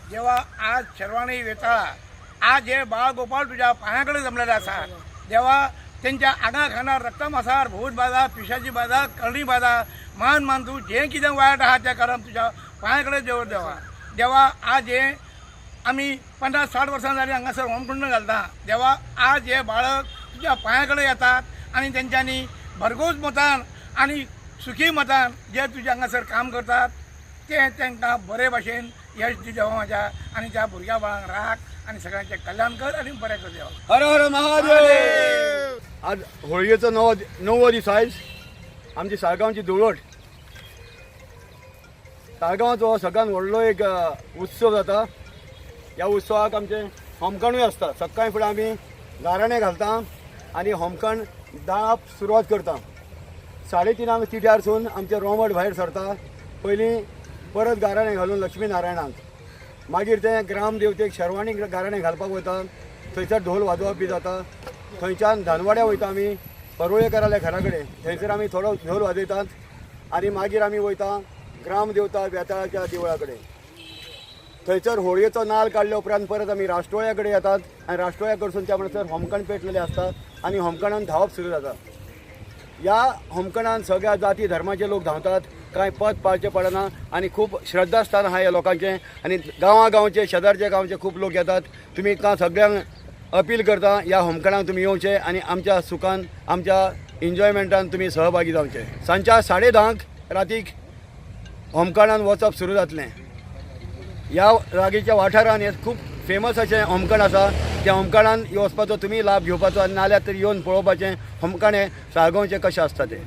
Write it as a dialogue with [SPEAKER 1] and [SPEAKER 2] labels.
[SPEAKER 1] देवा आज शेरवाणी वेताळा आज हे बाळ गोपाळ तुझ्या पांया कडेन जमलेले आसा. देवा तेंच्या आंगा खाणार रक्तमासार भूत बाधा, पिशाची बाधा, करणी बाधा, मान मान तूं जें कितें वायट आहा तें करम तुज्या पांया कडेन देव. देवा देवा आज हे आमी 50-60 वर्सां जालीं हांगासर होमकुंड घालता. देवा आज हे बाळक तुज्या पांया कडेन येतात आनी तेंच्यांनी भरघोस मतान आनी सुखी मतान जे तुज्या हांगासर काम करतात तें तांकां बरे भाशेन यश दी देवा म्हाज्या आनी त्या भुरग्या बाळांक राख आनी सगळ्यांचें कल्याण कर आनी बरें कर देवा.
[SPEAKER 2] हर हर महादेव. आज होळयेचो णवो दीस. आयज आमची साळगांवची धुळवट. साळगांवाचो हो सगळ्यात व्हडलो एक उत्सव जाता. ह्या उत्सवाक आमचें होमखणूय आसता. सकाळी फुडें आमी गाराणें घालता आनी होमखण दाळप सुरवात करता. 3:30 तिठ्यारसून आमचें रोमट भायर सरता. पयलीं परत गाराणें घालून लक्ष्मी नारायणाक, मागीर तें ग्रामदेवतेक शेरवाणीक गाराणें घालपाक वयता. थंयसर ढोल वाजोवप बी जाता. थंयच्यान धानवाड्या वयता आमी परुळेकराल्या घरा कडेन. थंयसर आमी थोडो ढोल वाजयतात आनी मागीर आमी वयता ग्रामदेवता वेताळाच्या देवळा कडेन. थंयसर होळयेचो नाल काडल्या उपरांत परत आमी राष्ट्रोळ्या कडेन येतात आनी राष्ट्रोळ्या कडसून त्या म्हणसर होमखण पेटलेलें आसता आनी होमखणान धांवप सुरू जाता. ह्या होमखणान सगळ्या जाती धर्माचे लोक धांवतात. कांय पद पाळचें पडना आनी खूब श्रद्धास्थान आहा ह्या लोकांचें आनी गांवा गांवचे शेजारच्या गांवचे खूब लोक येतात. तुमी का सगळ्यांक अपील करता, ह्या होमखणाक तुमी येवचे आनी आमच्या सुखान आमच्या एन्जॉयमेंटान तुमी सहभागी जावचे. सांजच्या 10:30 रातीक होमखणान वचप सुरू जातलें. ह्या लागींच्या वाठारान हे खूब फेमस अशें होमखण आसा. त्या होमखणान वचपाचो तुमी लाभ घेवपाचो आनी नाल्यार तरी येवन पळोवपाचें होमखण हें साळगांवचें कशें आसता तें.